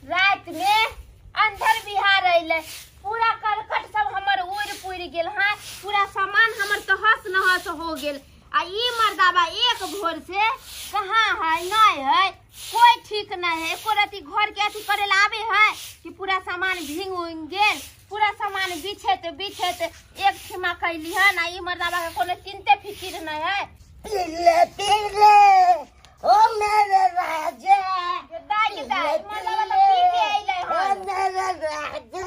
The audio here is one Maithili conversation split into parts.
राति में अंधर बिहार अइले, पूरा करकट सब हमर उड़ि पुड़ि गेल। हाँ, पूरा सामान हमर तहस नहस हो गेल। आ ई मर्दाबा एक भोर से कहाँ है नहीं है, कोई ठीक नहीं है। एको रति घर के अथी करे ला आवे है कि पूरा सामान भींग उंग गेल, पूरा सामान बिछेत बिछेत एक ठिमा कैली हन। आ ई मर्दाबा के कोनो चिंते फिकिर नहीं है। पीले पीले ओ मेरे राजा, दाई दाई मर्दाबा तो पी के अइले ओ हन। मेरे राजा,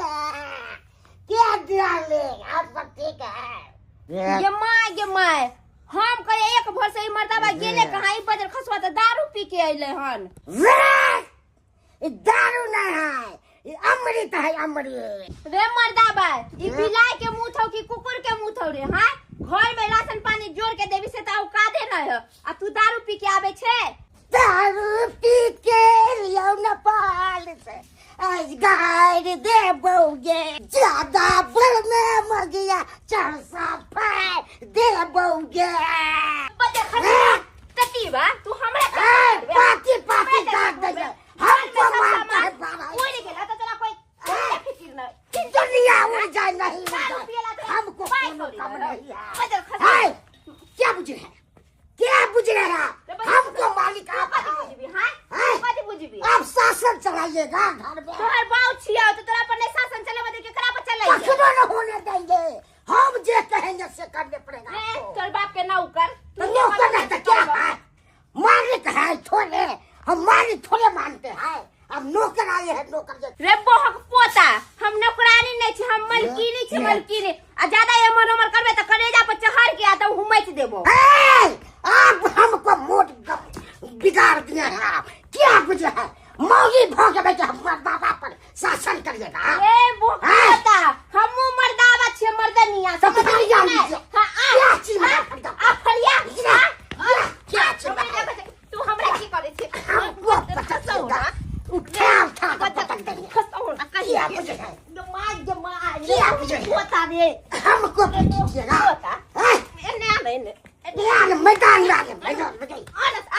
क्या डाले आप सब ठीक है? गे my गे my, हम कहे एक भोर से ई मर्दाबा गेले कहाँ, ई बजर खसुआ त दारू पी के अइले हन। वाह! ये दारू नहीं है, ये अमृत है, अमृत। रे मर्दाबा, ई बिलाई के मुंह थौ कि कुकुर के मुंह थौ रे? हाँ, घर में राशन पानी जोड़ के देबी से त औकादे नहीं है, आ तू दारू पी के आबे छे। दारू पी के लियो न पाल से आज गाड़ दे बोगे, ज्यादा बल में मर गया चार सौ दे बोगे। बजर खसुआ ततीबा, तू हमरा के ए, मारबे? पाती पाती हमरा के काट मारबे? देंगे हमको, घर में सब मारता है सामान बाबा। उड़ गेला त तोरा कोई चिंता फिकिर नहीं। दुनिया उड़ जाए नहीं उड़ दारू जाए, पियला तो हमको पाई कोनो कौड़ी कम रहे। नहीं है। बजर खसुआ। है, क्या बुझे है, क्या बुझ रहे हैं आप? रे बजर हमको मालिक तू आप कथी हैं। बुझबी? हाँ, हैं? तू कथी बुझबी? आप शासन चलाइएगा घर में। तोहर बाऊ छियौ त तोरा पर नहीं शासन चलेबे त केकरा पर चलेबे? कखनो न होने देंगे, हम जे कहेंगे से करने पड़ेगा रे आपको। तोर बाप के नौकर तो नौकर नहीं तो क्या है? मालिक है थोड़े, हम मालिक थोड़े मानते हैं, अब नौकर आए हैं नौकर जे। रे बोहक पोता, हम नौकरानी नहीं छी, हम मलकीनी छी, मलकीनी। आ ज्यादा एमर ओमर करबे त करेजा पर चढ़ के आ तब हुमैच देबो। ए, आप हमको मोट बिगाड़ दिए हैं आप, क्या बुझे है? मौगी भोग बैठे हमारे बाबा पर शासन करिएगा। रे बोहक हैं? पोता, हमहू मर्दाबा छियै, मर्दनिया। तो समझ फरिया नहीं? लीजिए। हाँ, आ, क्या चीज है? आ, आ, फरिया, या, आ, या, क्या चीज हमरा है? देखै छै, तू हमरा की करै छी? हमको खसौ पटकेगा, ना। उठा उठा के पटक देंगे। खसौ ना, कहीं क्या के। बुझे है? जमा, जमा, क्या बुझे है? पोता रे। हमको पीटिएगा। पोता। हैं? एने आ, एने। यार मैदान में आ गए, मैदान में गई। आनस, आ,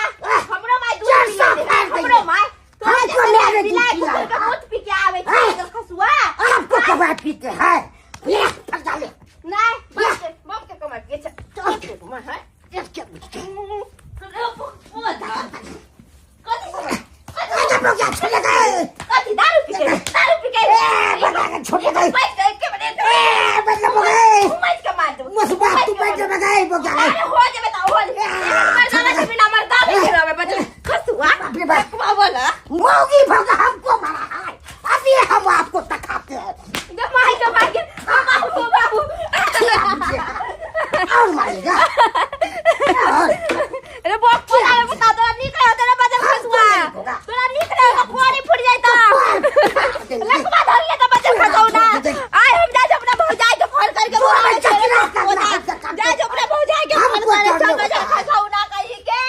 हमरो माय दूध चार पियै सौ रहै, फेंक हमरो देंगे। My. तोरा हमको जैसे मेरे दूध बिलाइ पिलाए। कुकुर के मूत पी के आबै छै, हैं? एकर खसुआ। आपको कबाब पीते हैं, ये फट डाले। नहि, बाप के कमाइ पियै छै। बाप के कमाइ है। इसके बुझे। रे पोता। कथी अरे लोग यहाँ छोड़ गए। कथी दारू पी के, दारू पी के। ए, बता के छोड़ गए। बैठ के एके बेर ए, मतलब हो गए। हुमैच के मार देबौ। बस बात तू बैठ गए, वो क्या है? अरे हो जेबे त हो जेबे। मर्दाना के बिना मर्दाना के रहबे, बचल खसुआ। बाप रे बाप। बकवा बोला। मौगी भोग हमको मारा है, अभी हम आपको तकाते हैं। गे my गे my गे, आ बाबू बाबू। क्या बुझे है? और मारेगा और अरे बाप पोता रे बता, तोरा नीक रहो तोरा बचल खसुआ। तोरा नीक रहो फोड़ी फुट जाइत। लकवा धर ले त बचल खसौ ना। आइ हम जाइ छी अपना भौजाई के फोन करके बोलाबै छी। जाइ छी अपना भौजाई के फोन करे सब बचल खसौ ना कहि के।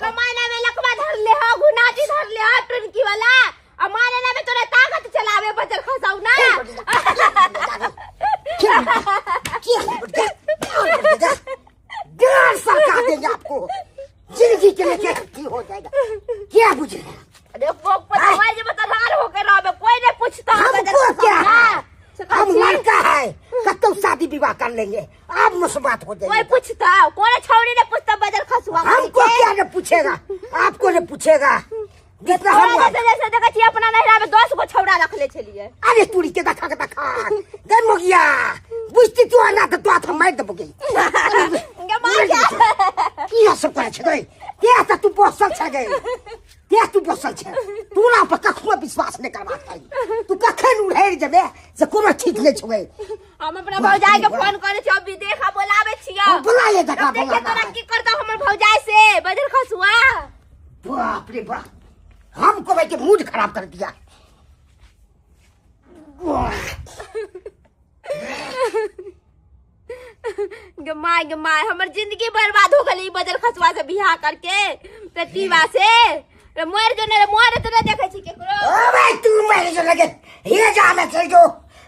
कमाई ना में लकवा धर ले हो, गुनाजी धर ले हो टुनकी वाला। आ मारे ना में तोरा ताकत चलावे बचल खसौ ना। डेढ़ साल का देंगे आपको, जिंदगी के लिए क्या हो जाएगा, क्या बुझे? अरे वो पता जे बता रार होके रहबे, कोई नहीं पूछता। हमको क्या है, हम लड़का है, कब शादी विवाह कर लेंगे, आप मुझसे बात हो कोई जाएगी। पूछता कोई छौड़ी नहीं पूछता बजर खसुआ हमको क्या न पूछेगा, आपको न पूछेगा जितना तोरा हम। जैसे जैसे देखै छी अपना नैहरा में 10 गो छौड़ा रखले छलियै। अरे तुरी के देखा के देखा गए मोगिया बुझती तू ना तो तो मार देबोगे। गे मार के की सब करे छै गई के त तू बसल छै गई के तू बसल छै, तोरा पर कखनो विश्वास नहीं करबाक चाही, तू कखन उड़ेर जेबे से कोनो ठीक नहीं छौ गई। हम अपना भौजाई के फोन करे छियै, विदेश बोलाबै छियै। बुला ले देखा अब देखिए बुला तोरा की करता हमर भौजाई से बजर खसुआ। बाप रे बाप, हमको भाई के मूड खराब कर दिया। गे my गे my, हमर जिंदगी बर्बाद हो गेल ई बजर खसुआ से बियाह करके प्रतिभा से। रे मर जो ने रे मर त नहीं देखै छी केकरो। ओ भाई तू मर जो लगे हे जा में चल जो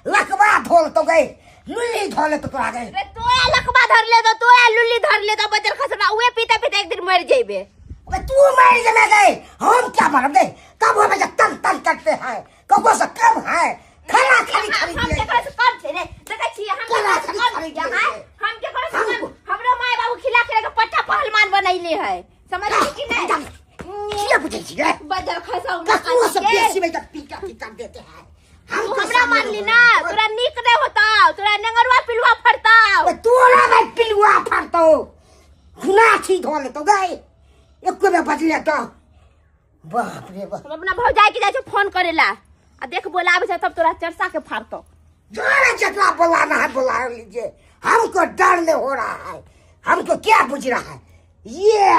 लकवा धोल तो गई, लुल्ली धोले तो तोरा गई। रे तोरा लकवा धर ले तो तोरा लुल्ली धर ले तो बजर खसुआ उहे पीते पीते एक दिन मर जेबे। अबे तू मर जमे गई, हम क्या मरब गई? तब हमें तन तन करते हैं कबो से कम है खरा खरी हम खरीद हम ले केकरो से कम छै रे देखै छियै हम करा केकरो से खरीद कम खरीद छियै ले हाँ? छै। हम केकरो से कम हमको- हमरो माय बाबू खिला खिला के पट्टा पहलवान बनैले है समझली कि नहीं किया बुझै छियै बजर खसाउ ना ककरो से काटी के। बेसी में तक पीटा पीटा देते हैं तू हमको हमरा सामने मारली ना बोलो। तोरा नीक नहीं होता तोरा नेंगरुआ पिलुआ फड़ताव बे तोरा में पिलुआ फड़तो गुना छी धो लेतो गए एको में बजले तो बाप रे बाप हम अपना भौजाई के जाइ छौ फोन करेला आ देख बोलाबै छै तब तोरा चरसा के फाड़तौ जोरे जितना बुलाना है बुला लीजिए हमको डर नहीं हो रहा है हमको क्या बुझ रहा है ये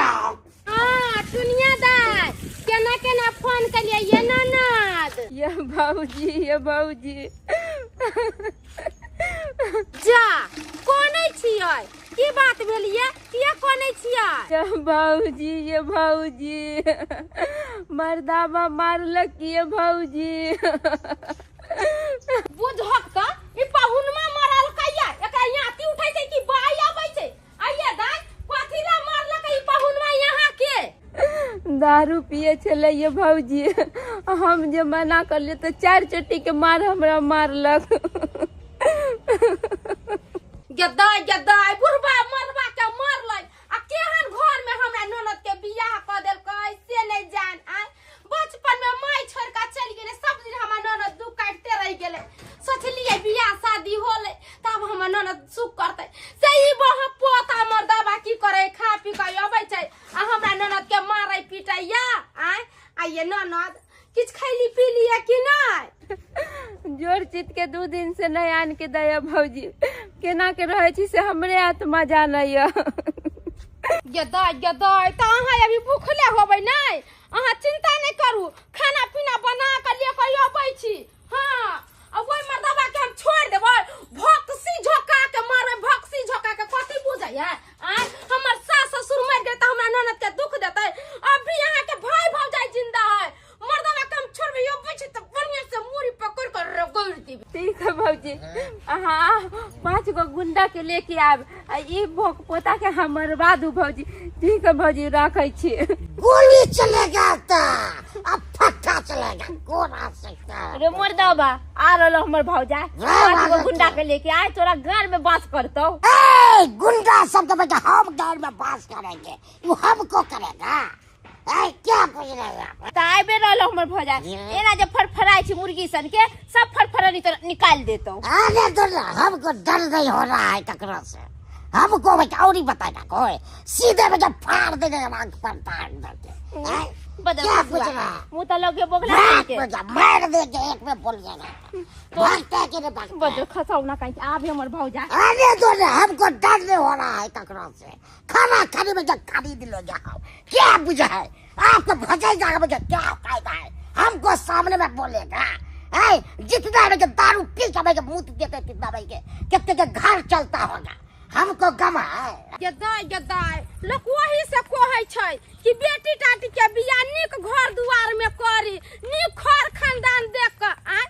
हाँ टुनिया दाय केना केना फोन कलिए ये ननद ये भौजी ये भौजी जा कोनै छियै की बात भेल ये किया कोनै छियै ये भौजी ये भौजी मर्दाबा मारलक ये भौजी बुझहक त ई पहुनमा मरल कहिया एकरा याती उठै छै कि बाई आबै छै आइये दाय कथी ला मारलक ई पहुनमा यहाँ के दारू पिए छलै ये भौजी हम जे मना करलियै तऽ 4 चोटी के मार हमरा मारलक गदाय गदाय बुढ़बा मरबा के मारलै आ केहन घर में हमरा ननद के बियाह क देलकै से नहीं जान आय बचपन में माय छोड़ के चलि गेलै सब दिन हमर ननद दुख काटते रहि गेलै सोचलियै बियाह शादी होलै तब हमर ननद सुख करतै से ई बह पोता मर्दाबा की करै खा पी के अबै छै आ हमरा ननद के मारै पीटै या आय आइये ननद किछु खैली पीली है कि नहि जोर चित के 2 दिन से नहीं आन के दया भौजी केना के रहे छी से हमरे आत्मा जानैया गदाय गदाय तऽ अहाँ अभी भूखले होबै नहि अहाँ चिंता नहि करू खाना पीना बना कऽ ले कऽ अबै छी हाँ आ ओहि मर्दबा के हम छोड़ि देबै भक्सी झोका के मारबै भक्सी झोका के कथी बुझै है आँय हमर सास ससुर मरि गेलै तऽ हमरा ननद के दुख देतै अभी अहाँ के भाई भौजाई जिंदा है मर्दबा के हम छोड़बै अबै छी तऽ बढ़िया से मूड़ी पकड़ कऽ रगड़ि देबै ठीक है भौजी अहाँ 5 गो गुंडा के लेके आब आ ई भोक पोता के हम मरवा दू भौजी ठीक है भौजी राखै छी गोली चलेगा तो अब फट्टा चलेगा कौन आ सकता है रे मर्दबा आ रहलो हमर भौजा वाह, 5 गो वाह, गुंडा के लेके आय तोरा घर में बास करतौ ए गुंडा शब्द में हम घर में बास करेंगे वो हमको करेगा ए क्या पूछ रहे हैं आप त आबे रहलो हमर भौजा एना जे फड़फड़ाइ छै मुर्गी सन के सब फड़फड़ानी तोरा निकाल देतौ अरे तो हमको डर नहीं हो रहा है ककरो से हमको बेटा और ही बताएगा कोई सीधे बेटा फाड़ देगा आंख पर फाड़ देंगे हैं? बदल क्या पूछ रहा है मुँह त लगे बोगला भाग के बेटा मार देंगे एक में बोल जाएगा भागता है कि नहीं भागता है? बदल खसाउ ना कहीं आबे हमर भौजा अरे तो हमको डर नहीं हो रहा है ककरो से खाना खाने में जब खरीद लो जाओ क्या बुझा है आपको भजाई जाएगा मुझे क्या फायदा है हमको सामने में बोलेगा है जितना में दारू पी के मुँह देते तितना भाई के कितने के घर चलता होगा हमको गम है गदाय गदाय लोक वही से कहै छै कि बेटी टाटी के बियाह नीक घर दुआर में करी नीक घर खानदान देख के आय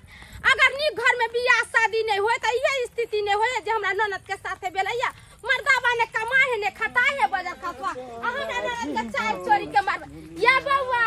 अगर नीक घर में बियाह शादी नहीं होय तऽ इहे स्थिति नहीं होय जे हमरा ननद के साथे भेलैया मर्दाबा ने कमा है ने खटा है बजर खसवा आ हमरा ननद के चाय चोरी के मार या बौआ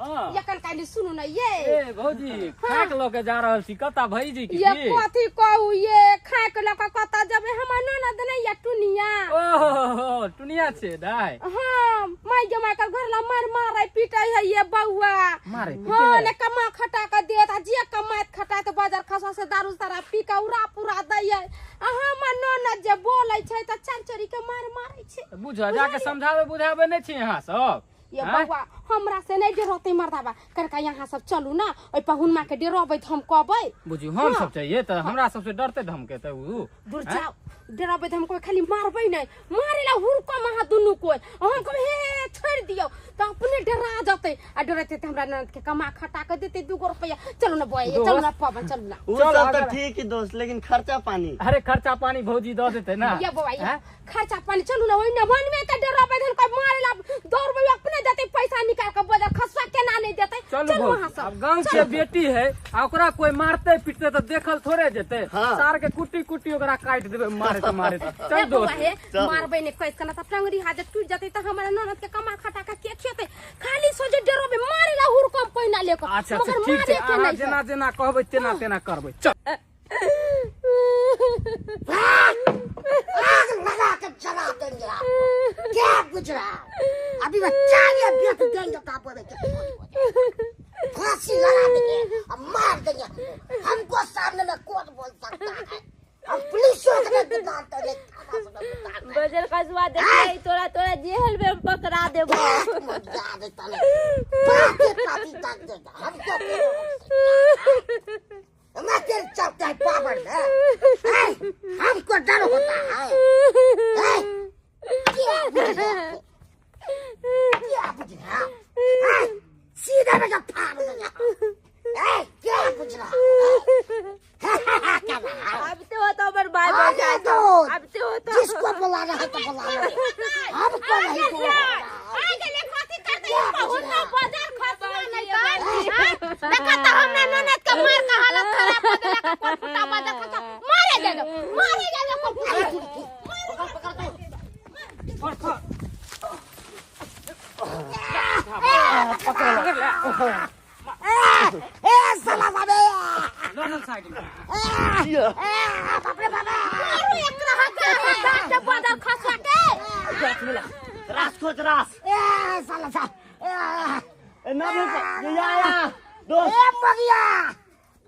हाँ। यकन काली सुनू ना ये ए भौजी खा के लऽ के जा रहल छी कता भैजी की ये की? कथी कहू ये खा के लऽ के कतऽ जेबै हमर ननद नहीं या टुनिया ओहो टुनिया छै दाय हाँ माय गे माय के घर ला मार मारे पीटे है ये बउआ मारे पीटे हाँ है? ने कमा खटा के देत आ जे कमाइत खटाइत बाजार खसा से दारू शराब पी के उड़ा पूरा दै है आ हमर ननद जे बोलै छै तऽ चारि चोरी के मार मारै छै बुझ जाके समझावे बुझावे नहि छी अहाँ सब ये आँय? बउआ हमरा से नहीं डरते मर्दाबा करका यहाँ सब चलू ना ओइ पहुनमा के डरबै धमकबै बुझियौ हम सब चाहिए तऽ हमरा सबसे डरते धमकेतै उ दूर आँय? जाओ डराबै तऽ हम कहबै खाली मारबै नहि मारे ला हुड़कम अहाँ दुनू कोइ हम कहबै हे हे छोड़ि दियौ तऽ अपने डरा जेतै आ डरेतै तऽ हमरा ननद के कमा खटा के देतै 2 गो रुपैआ चलू ना बौआ ये, चलू ना पवन चलू ना वो चल, सब तो अगर- ठीक है दोस्त लेकिन खर्चा पानी अरे खर्चा पानी भौजी दऽ देतै ना ये बौआ ये आँय? खर्चा पानी चलू ना ओहि मन में तऽ डराबै धन कोइ मारे ला दौड़बै अपने देतै पैसा निकाल के बजार खसुआ केना नहि देतै चलू चलू भौजी अहाँ सब अब गांव के बेटी है आ ओकरा कोई मारते पीटते तऽ देखल थोड़े जेतै हाँ। सार के कुट्टी कुट्टी ओकरा काटि देबै मार मारे मारे चल दोस्त मारबै ने कैस कना त टंगरी हाथ टूट जतै त हमरा ननद के कमा खटा के के खेतै खाली सोझे डरोबे मारेला हुरकम पहिना लेके। अच्छा ठीक छै, अहाँ जेना जेना कहबै तेना तेना करबै। चल आग लगा के जला देंगे आपको, क्या गुजरा अभी बच्चा ये बेच देंगे तो आप बोलेंगे फांसी लगा देंगे और मार देंगे हमको, हमको सामने में कौन बोल सकता है? हम पुलिस नहीं बजर कसवा देखै तोरा तोरा जेल में पकड़ा देबो। हमको चलते है पावर में, हमको डर होता है। क्या बुझ रहा सीधा में जब फाड़ देंगे। क्या बुझ रहा अब तो होता पर बाय बाय अब तो होता जिसको बुलाना है तो बुला लो, हमको नहीं बुलाना। आ गेले कथि करते बहुत ना बाजार खसवा नहीं त देखा त हमरा ननद के मार के हालत खराब हो देला के कोन फुटा बाजार खसा मारे दे दो मारे दे दो कोन पकड़ पकड़ पकड़ पकड़ ए साला बाबे लड़ल साइड में ए बाप रे बाप मारू एकरा हाथ के बाजार खसवा के रास खोज रास ए साला सा ए ना भेल या या दोस्त ए मगिया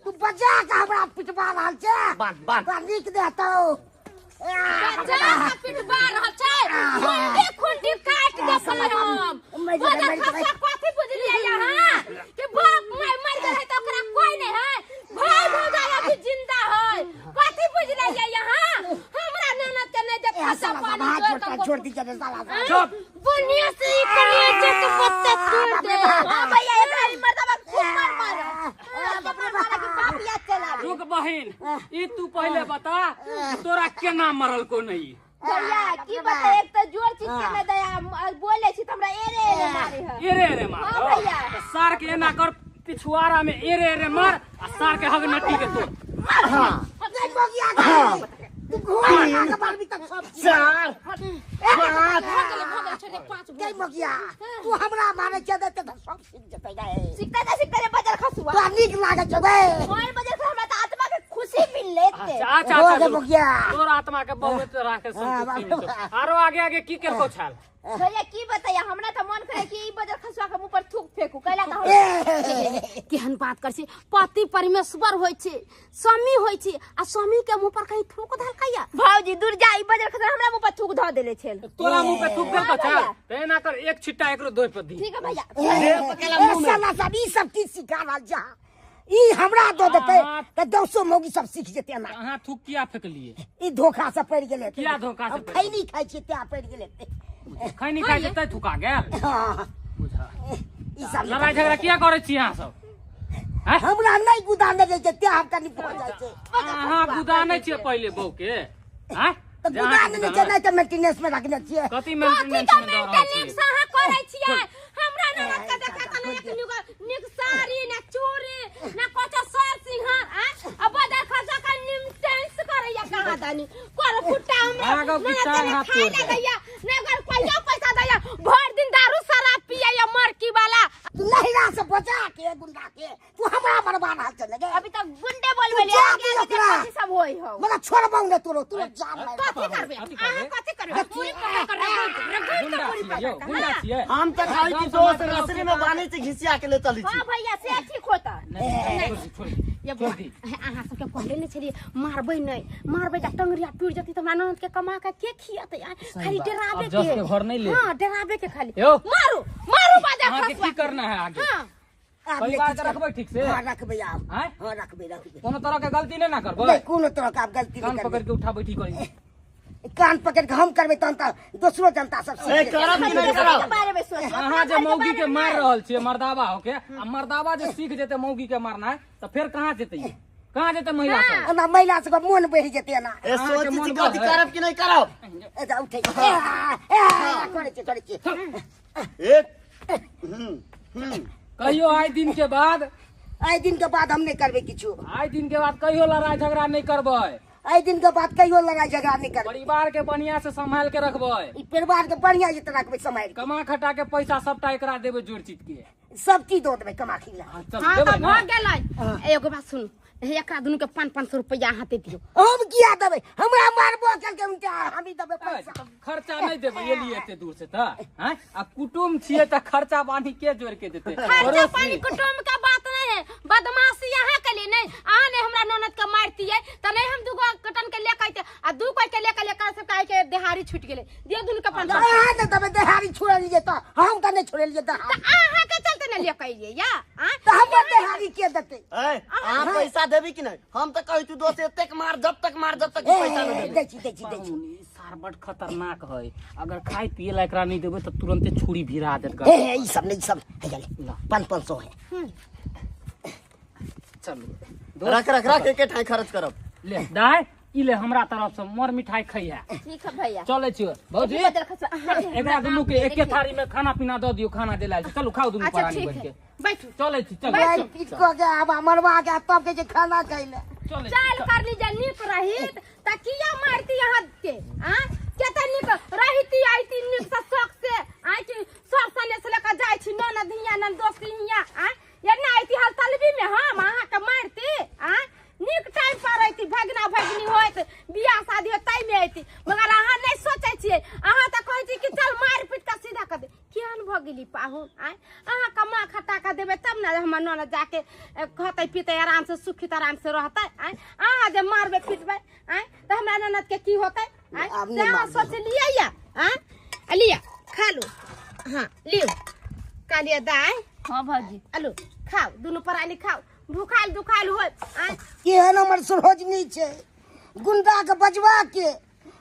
तू बजा के हमरा पिटवा रहल छे। बांध बांध नीक देतौ बजा के पिटवा रहल छे, खुंटी खुंटी काट दे हम बाजार खसवा कथि बुझलियै यहाँ कि बाप my मर गेल है त ओकरा कोई नहीं है, भाई भौजाई अभी जिंदा है, कथि बुझलियै यहाँ? हमरा ननद के नहीं देख खसा पानी छोड़ दीजिए रे साला। चुप बुनिया से ही करिए जे के पत्ता तोड़ दे। हां भैया एकरा ई मर्दबा खूब मार मार बाप रे बाप की बाप याद चला। रुक बहिन, ई तू पहले बता तोरा केना मरल को नहीं? भैया की बता, एक त जोर चीज के न दया बोले छी त हमरा एरे एरे मारे है। एरे एरे मार। हां भैया सार के एना कर पिछुआरा में एरे एरे मार आ सार के हग नटी के तोड़। हां नहीं मगिया तू घोड़ा के बारबी तक सब चार पांच भगल गई मगिया तू हमरा मारे के देते त सब सीख जतै गे। सिखते त सिखते रे बजर खसुआ तोरा नीक लागै छौ गे। मोर बजर से हमरा त आत्मा के खुशी मिललेते। अच्छा अच्छा मगिया तोर आत्मा के बहुत राख के संतुष्टि मिलतो। आरो आगे आगे की केलको छाल भैया की बताया, हमरा त मन करे कि ई बजर खसुआ के मुंह पर थूक फेकू कैला त हम केहन बात कर छी। पति परमेश्वर होय छै, स्वामी होय छै, आ स्वामी के मुंह पर कहीं थूक धलकैया? भौजी दूर जा, ई बजर खसुआ हमरा मुंह पर थूक ध देले छेल। तोरा मुंह पे थूक देलको छाल त एना कर एक छिट्टा एकरो दोय पर दी। ठीक है भैया। ए साला सब ई सब की सिखा रहल जा, ई हमरा दो देते त 200 मौगी सब सीख जेते ना। अहाँ थूक किया फेकलिए? ई धोखा से पड़ गेले। किया धोखा से? खैनी खाइ छी त्या पड़ गेले। खैनी खाइ छी तै थुका गेल। हां बुझा ई सब लड़ाई झगड़ा किया करै छी अहाँ सब? हमरा नहीं गुदाने दै छै त्या हम कनी पहुंच जाइ छै। अहाँ गुदाने छियै पहिले बहू के? हैं त गुदाने नै छै, नै त मेंटेनेंस में रखने छियै। कथि मेंटेनेंस में दऽ रहल छियै? मेंटेनेंस अहाँ करै छियै? हमरा ननद के देखा त नै एक नीक साड़ी ना चूड़ी ना कोचा सर सिंहार आ बदर खर्चा का निमटेंस करैया कहाँ दानी कर फुटा हमरा आगो की टांग हाथ खाइ तोड़ ला दैया नै अगर कहियो पैसा दैया, भर दिन दारू शराब पियैया मरकी वाला। तू नहिरा से बचा के गुंडा के तू हमरा मरवा रहल छले गे। अभी तक गुंडे बोलबे तू जा दे ओकरा। कथि सब होई हो मला छोड़बौ ने तोरो तोरो जान मारि। कथि करबे अहाँ कथि करबे? पूरी पकड़ कर गुंडा छियै यौ, गुंडा छियै। हम त खाइ छी दोस्त रसरी में बान्है छी घिसिया के ले चलै छी। हां भैया से ठीक होता। नहीं, छोड़ दी, ये छोड़ दी। अहाँ सबके कहले नहि छलियै मारबै नहि मारबै त टंगरिया टूटि जतै त हमरा ननद के कमा के के खियतै? खाली डराबे अब जस के घर नहीं ले। हां डराबे के खाली। यौ मारू मारू बाजा अहाँ के खसुआ की करना है आगे? हां परिवार के रखबै ठीक से? हां रखबै आब। आँय? हां रखबै रखबै। कोनो तरह के गलती नहीं ना करबै? नहीं कोनो तरह के आब गलती कान नहीं पकड़ करबै। के उठा बैठी करी। कान पकड़ के हम करबै तहन त दोसरो जनता सब सीख ए जेतै। करब कि नहीं करब? के बारे में सोच। अहाँ जे मौगी के मार रहल छियै मर्दावा होके, आ मर्दावा जे सीख जेतै मौगी के मारनाइ त फेर कहाँ जेतै? कहाँ जेतै महिला सब? एना महिला सबके मोन बहि जेतै एना। ए सोचै छी गलती करब कि नहीं करब? ए जा उठै ए ए करै छी करै छी। एक कहियो आइ दिन के बाद, आइ दिन के बाद हम नहीं करबै किछु। आइ दिन के बाद कहियो लड़ाई झगड़ा नहीं करबै। एहि दिन के बाद कहियो लड़ाई झगड़ा नहीं करबै। परिवार के बढ़िया से संभाल के रखबै। ई परिवार के बढ़िया जितना रखबै सम्हारि के। कमा खटा के पैसा सबटा एकरा देबै जोड़ चित के। सब चीज दऽ देबै कमा खिला। हाँ, चल, हाँ देबै तऽ ना? भऽ गेलै। एगो बात सुनू, हे एकरा दुनू के 500-500 रुपैआ अहाँ दे दियौ। हम किया देबै? हमरा मारबो केलकै उनका, हम ही देबै पैसा। तब खर्चा नहीं देबै, एलियै एते दूर से तऽ, हैं? आ कुटुम छियै तऽ खर्चा पानी के जोड़ के देतै? खर्चा पड़ोसी। पानी कुटुम के बात नहीं है, बदमाशी यहाँ के लिए नहीं। अहाँ नहीं हमरा ननद के मारतियै तऽ नहीं हम दूगो कटन के लेके अइते, आ दू कोई के लेके लेके सब काहे के देहारी छूट गेलै। दियौ दुनू के 500। अहाँ नहि देबै देहारी छोड़लियै तऽ, हम तऽ नहि छोड़लियै देहारी। तऽ अहाँ के चलते ने लेके अइलियै या, आँय? तऽ हमर देहारी के देतै? ए, अहाँ पैसा देबी कि नहीं? हम तऽ कहै छी दोस्त एतेक मार जब तक मार जब तक ए, पैसा नहि देबी। दै छी, दै छी, दै छी। पाहुन, ई सार बड खतरनाक है, अगर खाय पिए ला एकरा नहीं देबै तऽ तुरंते छुरी भिरा देत गला। ए, ए, ई सब नहीं, ई सब है, ले, ला। 500 है। चलू। रख, रख, रख, एके ठाई खर्च करब। ले दाय, ई ले हमरा तरफ से मोर मिठाई खइहा। ठीक है भैया। चलै छियो भौजी। एक बदल खसवा, अहाँ के एकरा दुनू के एके थारी में खाना पीना दऽ दियौ, खाना देला छै। चलू खाउ दुनू अच्छा, प्राणी ठीक बनि है। के। बैठू। चलै छी, चलू, मारि चलू, पीट चलू। कऽ के आब मरवा के तब के जे खाना खैले। चलै छी, चाल चलू। कर लीजिए नीक रहित त किया मारती अहाँ के? आँ? केते नीक रहिती आइती नीक से शौक से, आँ कि सर सने से लऽ कऽ जाइ छी ननद हियाँ ननद दोस्ती हियाँ, आँ? एना आइती हाल तलबी में हम अहाँ के मारती, आँ? नीक टाइम पर अइती, भगना भगनी होइत, बियाह शादी होइत ताहि में अइती, मगर अहाँ नहि सोचै छियै। अहाँ तऽ कहै छी कि चल मारि पीट कऽ सीधा कऽ दे। केहन भऽ गेली पाहुन? आँय, अहाँ कमा खटा कऽ देबै तब ने हमर ननद जाके, खतै पीतै आराम से, सुखित आराम से रहतै। आँय, अहाँ जे मारबै पीटबै, आँय, तऽ हमरा ननद के की होतै? आँय, आब नहि से अहाँ मारबै। सोचलियै या? आँय, आ लिअ खा लू। हाँ लियौ, कहलियै दाइ। हाँ भौजी। आलू खाउ, दुनू प्राणी खाउ, भूखायल दुखायल होत। आँय, केहन हमर सरोजनी छै, गुंडा के बजवा के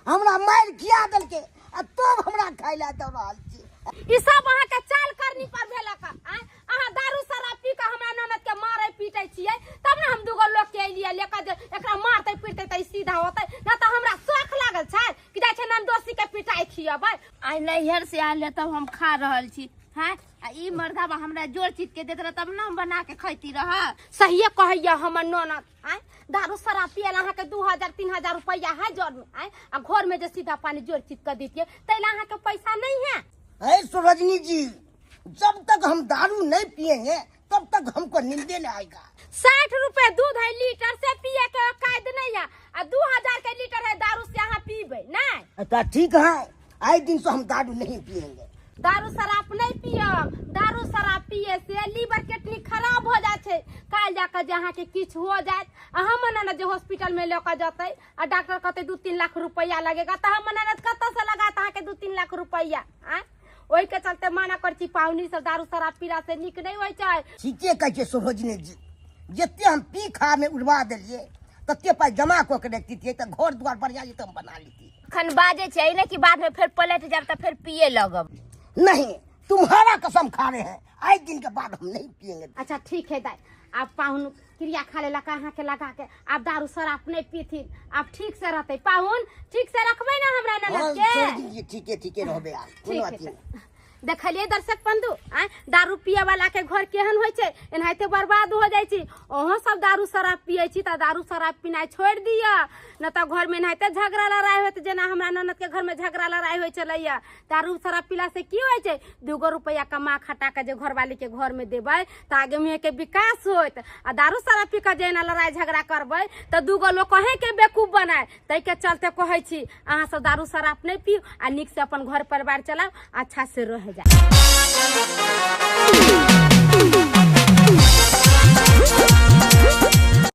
हमरा मारि खिया देलकै आ तब हमरा खाय लए दऽ रहल छी। ई सब अहाँ के चाल करनी पर भेलक। आँय, अहाँ दारू शराब पी के हमरा ननद के मारै पीटै छियै तब ने हम दूगो लोग के एलियै लेके जे एकरा मारतै पीटतै तऽ ई सीधा होतै, ना तऽ हमरा शौख लागल छै कि जाइ छै ननदोसी के पिटाइ खियबै। आइ नैहर से आयल है तब हम खा रहल छी। हाँ, आ ई मर्दाबा हमरा जोर चीज के देत रह तब ने हम बना के खैती रह। सहिए कहैया हमर ननद। आँय, दारू शराब पियल अहाँ के 2000-3000 रुपया है जर में। आँय, आ घर में जे सीधा पानी जोर चीज के दितियै तै ला अहाँ के पैसा नहीं है। है सरोजनी जी, जब तक हम दारू नहीं पिएंगे तब तक हमको नींदे नहीं आएगा। 60 रुपए दूध है लीटर से पिए के औकात नहीं है, आ 2000 के लीटर है दारू से अहाँ पीबे नहीं। अच्छा ठीक है, आज दिन से हम दारू नहीं पिएंगे। दारू शराब नहीं पियब, दारू शराब पिए से लीवर किडनी खराब हो जाए छै। काल्हि जाके जे अहाँके किछु हो जायत आ हमर ननद जे हॉस्पिटल में लऽ कऽ जेतै आ डॉक्टर कहतै 2-3 लाख रुपैआ लगेगा तऽ हमर ननद कतऽ से लगात अहाँके 2-3 लाख रुपैआ? आँय, ओहिके चलते मना करै छी पाहुनी सब दारू शराब पीला से नीक नहि होइ छै। ठीके कहै छियै सरोजनी जी, जते हम पी खा में उड़वा देलियै तते पाइ जमा कऽ के रखतियै तऽ घर दुआर बढ़िया जे हम बना लेतियै। अखन बाजै छै ने कि बाद में फेर पलट जायब तऽ फेर पिए लगब। नहीं, तुम्हारा कसम खा रहे हैं, आज दिन के बाद हम नहीं पिएंगे। अच्छा ठीक है दाई, आब पाहुन क्रिया खा लेलक अहाँ के लगा के, आब दारू शराब नहीं पीथिन, आब ठीक से रहतै पाहुन। ठीक से रखबै ने हमरा ननद हाँ, के? सरोजनी जी, ठीके, ठीके रहबै आब, कोनो ठीक है अथी नहीं। देखलियै दर्शक बंधु, आँय, दारू पिए वाला के घर केहन होइ छै, एनाहिते बर्बाद हो जाइ छै। अहूँ सब दारू शराब पिए छी तऽ दारू शराब पिनाइ छोड़ि दिअ, न तऽ घर में एनाहिते झगड़ा लड़ाइ होत जेना हमरा ननद के घर में झगड़ा लड़ाइ होइ छलैया। दारू शराब पीला से की होइ छै, 2 रुपैआ कमा खटा के जे घरवाली के घर में देबै तऽ आगे मुँहे के विकास होत, आ दारू शराब पी के जे एना लड़ाइ झगड़ा करबै तऽ 2 लोग कहे के बेवकूफ बनाय। ताहिके चलते कहै छी अहाँ सब दारू शराब नहि पीउ आ नीक से अपन घर परिवार चलाउ, अच्छा से रह जा।